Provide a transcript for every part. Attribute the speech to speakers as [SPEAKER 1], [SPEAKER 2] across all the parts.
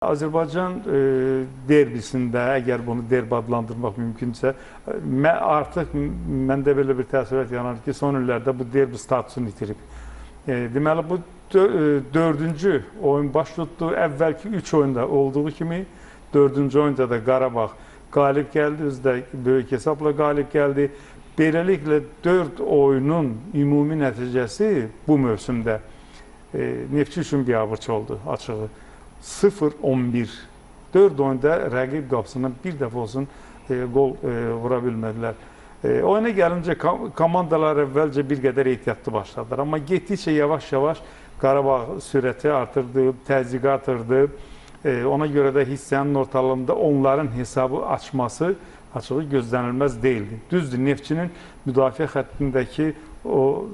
[SPEAKER 1] Azərbaycan derbisində, əgər bunu derbi adlandırmaq mümkünsə, artıq məndə belə bir təəssürat yaranır ki, son illərdə bu derbi statusunu itirib. Deməli, bu dördüncü oyun baş tutdu. Əvvəlki 3 oyunda olduğu kimi, dördüncü oyunda da Qarabağ qalib gəldi, özü də böyük hesabla qalib gəldi. Beləliklə, 4 oyunun ümumi nəticəsi bu mövsümdə Neftçi üçün biabırçı oldu, açığı. 0-11. 4 oyunda rəqib qapısından bir dəfə olsun qol vura bilmədilər. Oyuna gəlincə komandalar əvvəlcə bir qədər ehtiyatlı başladılar. Amma getdikcə yavaş-yavaş Qarabağ sürəti artırdı, təzyiqi artırdı. Ona görə də hissənin ortalığında onların hesabı açması açığı gözlənilməz deyildi. Düzdür, Neftçinin müdafiə xəttindəki o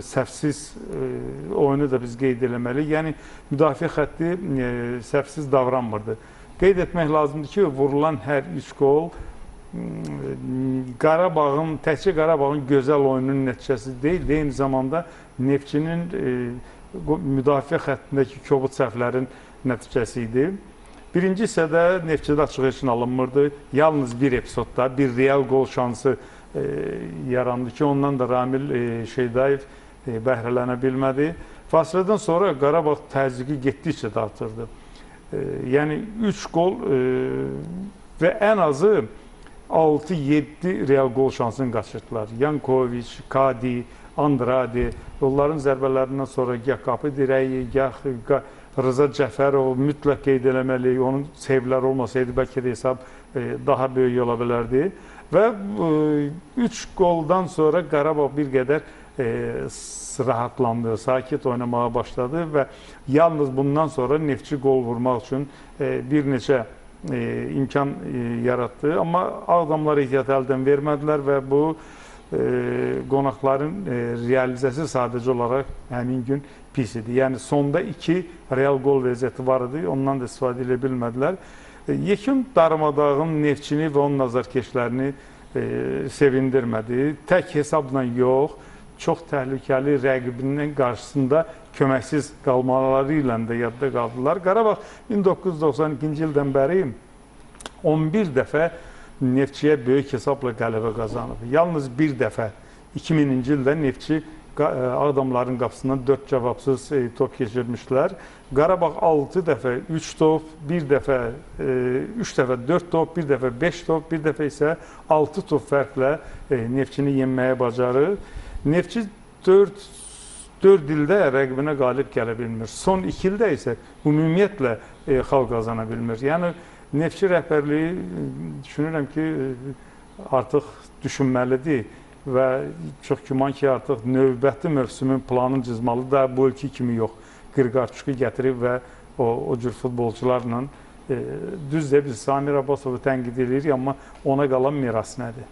[SPEAKER 1] səhvsiz oyunu da biz qeyd eləməliyik. Yəni, müdafiə xətti səhvsiz davranmırdı. Qeyd etmək lazımdır ki, vurulan hər 3 qol Qarabağın, təkcə Qarabağın gözəl oyununun nəticəsi deyil, eyni zamanda Neftçinin müdafiə xəttindəki kobud səhvlərin nəticəsi idi. Birinci hissədə Neftçidə açıq heç nə alınmırdı. Yalnız bir epizodda bir real qol şansı yarandı ki, ondan da Ramil Şeydayev bəhrələnə bilmədi. Fasilədən sonra Qarabağ təzyiqi getdikcə də artırdı. Yəni 3 qol və ən azı 6-7 real qol şansını qaçırdılar. Yankoviç, Kadi, Andrade, onların zərbələrindən sonra gah qapı dirəyi, gah Rıza Cəfərov mütləq qeyd eləməliyik. Onun sevləri olmasaydı bəlkə də hesab daha böyük ola bilərdi. Və 3 qoldan sonra Qarabağ bir qədər rahatlandı, sakit oynamağa başladı və yalnız bundan sonra Neftçi qol vurmaq üçün bir neçə imkan yaratdı. Amma Ağdamlar ehtiyatı əldən vermədilər və bu qonaqların realizəsi sadəcə olaraq həmin gün pis idi. Yəni sonda 2 real qol vəziyyəti var idi, ondan da istifadə edə bilmədilər. Yekun darmadağın Neftçini və onun azarkeşlərini sevindirmədi. Tək hesabla yox, çox təhlükəli rəqibinin qarşısında köməksiz qalmaları ilə də yadda qaldılar. Qarabağ 1992-ci ildən bəri 11 dəfə Neftçiyə böyük hesabla qələbə qazanıb. Yalnız bir dəfə 2000-ci ildə Neftçi Ağdamların qapısından 4 cavabsız top keçirmişdilər. Qarabağ 6 dəfə 3 top, bir dəfə 3 dəfə 4 top, bir dəfə 5 top, bir dəfə isə 6 top fərqlə Neftçini yenməyə bacarır. Neftçi 4 ildə rəqibinə qalib gələ bilmir. Son 2 ildə isə ümumiyyətlə xal qazana bilmir. Yəni Neftçi rəhbərliyi düşünürəm ki, artıq düşünməlidir və çox güman ki, artıq növbəti mövsümün planını cızmalı da bu ilki kimi yox. Qırqarçuqu gətirib və o cür futbolçularla düzdür, biz Samir Abbasovu tənqid edirik, amma ona qalan miras nədir?